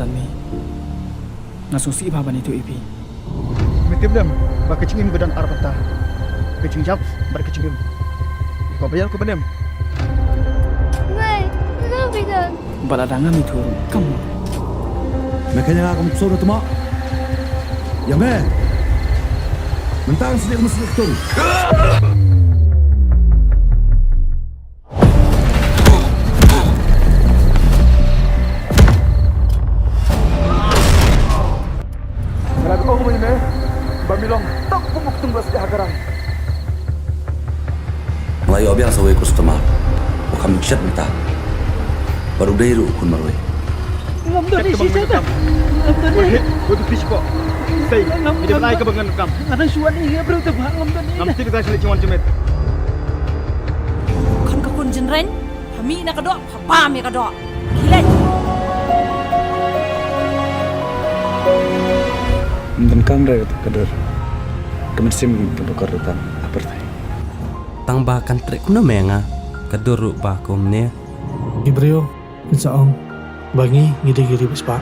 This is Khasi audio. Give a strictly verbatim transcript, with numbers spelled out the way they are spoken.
Tang me. Nga sngewsih bha ban ïathuh ïa phi. Me tip lem ba ka jingim ka don ar bynta. Ka jingjop bad ka jingim. Ko ba ïa ko ba nem. Ngai, ngai bidang. Ba la dang ngam ïathuh ruh kam. Me kane nga kam sura tuma. Ïa me. Mentang sini mesti tung. Nga la ong mynne ba mi long tok kum u ktung ba sdeh ha ka rang. Nga la ïoh biang sa wei customer u kham jot mynta. Bad u dei ruh u khun marwei. Ngam don isi jada. Ngam don isi. Ko tu fish ko. Sei. Ngam don isi. Ka ba ngan kam. Ngam don suan ïa briew te ba ngam don isi. Ngam tip da sele jingwan jmet. Khun ka khun jinreng. Ha mih na ka doh, ha bam ïa ka doh. Khilai. Ym donkam re ka dur. Ka mynsiem ka donkam re tang ha pyrthei. Tang ba kan treh kumno me nga ka dur ruh ba kumne. Ki briew kin sa ong ba ngi ngi dei ki riewspah.